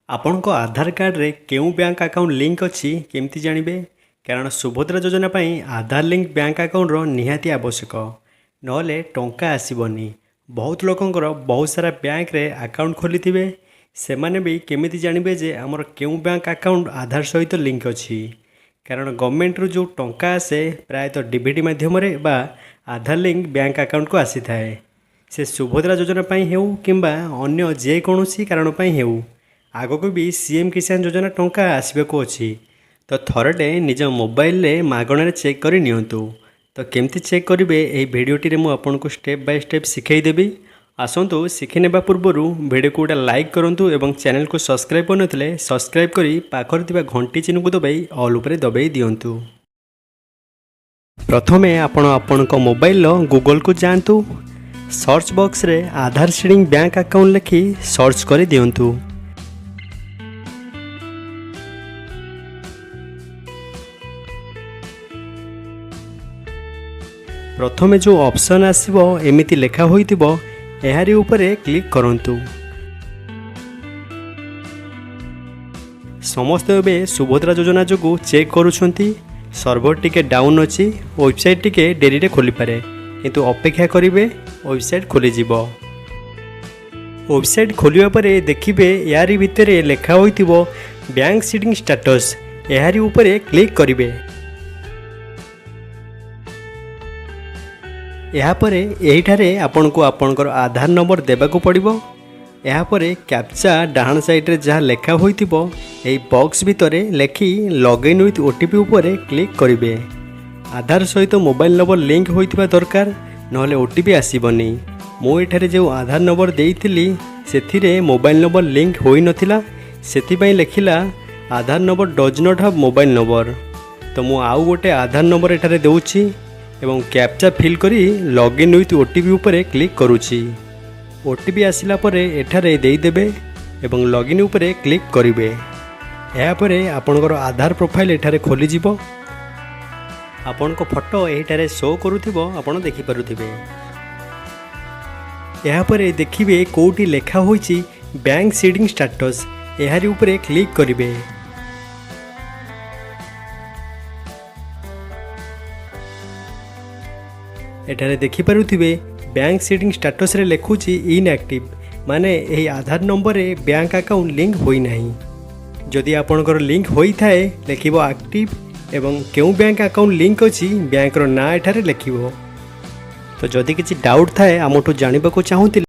ଆପଣଙ୍କ ଆଧାର କାର୍ଡ଼ରେ କେଉଁ ବ୍ୟାଙ୍କ ଆକାଉଣ୍ଟ ଲିଙ୍କ ଅଛି କେମିତି ଜାଣିବେ? କାରଣ ସୁଭଦ୍ରା ଯୋଜନା ପାଇଁ ଆଧାର ଲିଙ୍କ ବ୍ୟାଙ୍କ ଆକାଉଣ୍ଟର ନିହାତି ଆବଶ୍ୟକ, ନହେଲେ ଟଙ୍କା ଆସିବନି। ବହୁତ ଲୋକଙ୍କର ବହୁତ ସାରା ବ୍ୟାଙ୍କରେ ଆକାଉଣ୍ଟ ଖୋଲିଥିବେ। ସେମାନେ ବି କେମିତି ଜାଣିବେ ଯେ ଆମର କେଉଁ ବ୍ୟାଙ୍କ ଆକାଉଣ୍ଟ ଆଧାର ସହିତ ଲିଙ୍କ ଅଛି? କାରଣ ଗଭର୍ଣ୍ଣମେଣ୍ଟରୁ ଯେଉଁ ଟଙ୍କା ଆସେ, ପ୍ରାୟତଃ ଡିବିଟି ମାଧ୍ୟମରେ ବା ଆଧାର ଲିଙ୍କ ବ୍ୟାଙ୍କ ଆକାଉଣ୍ଟକୁ ଆସିଥାଏ। ସେ ସୁଭଦ୍ରା ଯୋଜନା ପାଇଁ ହେଉ କିମ୍ବା ଅନ୍ୟ ଯେକୌଣସି କାରଣ ପାଇଁ ହେଉ, ଆଗକୁ ବି ସିଏମ୍ କିଷାନ ଯୋଜନା ଟଙ୍କା ଆସିବାକୁ ଅଛି। ତ ଥରଟେ ନିଜ ମୋବାଇଲରେ ମାଗଣାରେ ଚେକ୍ କରି ନିଅନ୍ତୁ। ତ କେମିତି ଚେକ୍ କରିବେ, ଏହି ଭିଡ଼ିଓଟିରେ ମୁଁ ଆପଣଙ୍କୁ ଷ୍ଟେପ୍ ବାଇ ଷ୍ଟେପ୍ ଶିଖାଇ ଦେବି। ଆସନ୍ତୁ, ଶିଖି ନେବା ପୂର୍ବରୁ ଭିଡ଼ିଓକୁ ଗୋଟେ ଲାଇକ୍ କରନ୍ତୁ ଏବଂ ଚ୍ୟାନେଲକୁ ସବସ୍କ୍ରାଇବ୍ କରିନଥିଲେ ସବସ୍କ୍ରାଇବ୍ କରି ପାଖରେ ଥିବା ଘଣ୍ଟି ଚିହ୍ନକୁ ଦବାଇ ଅଲ୍ ଉପରେ ଦବାଇ ଦିଅନ୍ତୁ। ପ୍ରଥମେ ଆପଣ ଆପଣଙ୍କ ମୋବାଇଲର ଗୁଗଲକୁ ଯାଆନ୍ତୁ। ସର୍ଚ୍ଚ ବକ୍ସରେ ଆଧାର ସିଡ଼ିଂ ବ୍ୟାଙ୍କ ଆକାଉଣ୍ଟ ଲେଖି ସର୍ଚ୍ଚ କରି ଦିଅନ୍ତୁ। ପ୍ରଥମେ ଯେଉଁ ଅପସନ୍ ଆସିବ, ଏମିତି ଲେଖା ହୋଇଥିବ, ଏହାରି ଉପରେ କ୍ଲିକ୍ କରନ୍ତୁ। ସମସ୍ତେ ଏବେ ସୁଭଦ୍ରା ଯୋଜନା ଯୋଗୁଁ ଚେକ୍ କରୁଛନ୍ତି। ସର୍ଭର ଟିକେ ଡାଉନ୍ ଅଛି, ୱେବସାଇଟ୍ ଟିକେ ଡେରିରେ ଖୋଲିପାରେ, କିନ୍ତୁ ଅପେକ୍ଷା କରିବେ, ୱେବସାଇଟ୍ ଖୋଲିଯିବ। ୱେବସାଇଟ୍ ଖୋଲିବା ପରେ ଦେଖିବେ ଏହାରି ଭିତରେ ଲେଖା ହୋଇଥିବ ବ୍ୟାଙ୍କ ସିଡ଼ିଂ ଷ୍ଟାଟସ୍। ଏହାରି ଉପରେ କ୍ଲିକ୍ କରିବେ। ଏହାପରେ ଏହିଠାରେ ଆପଣଙ୍କୁ ଆପଣଙ୍କର ଆଧାର ନମ୍ବର ଦେବାକୁ ପଡ଼ିବ। ଏହାପରେ କ୍ୟାପଚା ଡାହାଣ ସାଇଡ଼୍ରେ ଯାହା ଲେଖା ହୋଇଥିବ, ଏହି ବକ୍ସ ଭିତରେ ଲେଖି ଲଗ୍ଇନ୍ ୱିଥ୍ ଓଟିପି ଉପରେ କ୍ଲିକ୍ କରିବେ। ଆଧାର ସହିତ ମୋବାଇଲ ନମ୍ବର ଲିଙ୍କ ହୋଇଥିବା ଦରକାର, ନହେଲେ ଓଟିପି ଆସିବନି। ମୁଁ ଏଠାରେ ଯେଉଁ ଆଧାର ନମ୍ବର ଦେଇଥିଲି, ସେଥିରେ ମୋବାଇଲ ନମ୍ବର ଲିଙ୍କ ହୋଇନଥିଲା। ସେଥିପାଇଁ ଲେଖିଲା "Aadhaar number does not have mobile number"। ତ ମୁଁ ଆଉ ଗୋଟେ ଆଧାର ନମ୍ବର ଏଠାରେ ଦେଉଛି ଏବଂ କ୍ୟାପଚା ଫିଲ୍ କରି ଲଗ୍ଇନ୍ ୱିଥ୍ ଓଟିପି ଉପରେ କ୍ଲିକ୍ କରୁଛି। ଓଟିପି ଆସିଲା ପରେ ଏଠାରେ ଦେଇଦେବେ ଏବଂ ଲଗ୍ଇନ୍ ଉପରେ କ୍ଲିକ୍ କରିବେ। ଏହାପରେ ଆପଣଙ୍କର ଆଧାର ପ୍ରୋଫାଇଲ୍ ଏଠାରେ ଖୋଲିଯିବ। ଆପଣଙ୍କ ଫଟୋ ଏହିଠାରେ ଶୋ କରୁଥିବ, ଆପଣ ଦେଖିପାରୁଥିବେ। ଏହାପରେ ଦେଖିବେ କେଉଁଠି ଲେଖା ହୋଇଛି ବ୍ୟାଙ୍କ ସିଡ଼ିଂ ଷ୍ଟାଟସ୍। ଏହାରି ଉପରେ କ୍ଲିକ୍ କରିବେ। ଏଠାରେ ଦେଖିପାରୁଥିବେ, ବ୍ୟାଙ୍କ ସିଡ଼ିଂ ଷ୍ଟାଟସ୍ରେ ଲେଖୁଛି ଇନ୍ଆକ୍ଟିଭ୍, ମାନେ ଏହି ଆଧାର ନମ୍ବରରେ ବ୍ୟାଙ୍କ ଆକାଉଣ୍ଟ ଲିଙ୍କ ହୋଇନାହିଁ। ଯଦି ଆପଣଙ୍କର ଲିଙ୍କ ହୋଇଥାଏ, ଲେଖିବ ଆକ୍ଟିଭ୍ ଏବଂ କେଉଁ ବ୍ୟାଙ୍କ ଆକାଉଣ୍ଟ ଲିଙ୍କ ଅଛି, ବ୍ୟାଙ୍କର ନାଁ ଏଠାରେ ଲେଖିବ। ତ ଯଦି କିଛି ଡାଉଟ୍ ଥାଏ, ଆମଠୁ ଜାଣିବାକୁ ଚାହୁଁଥିଲେ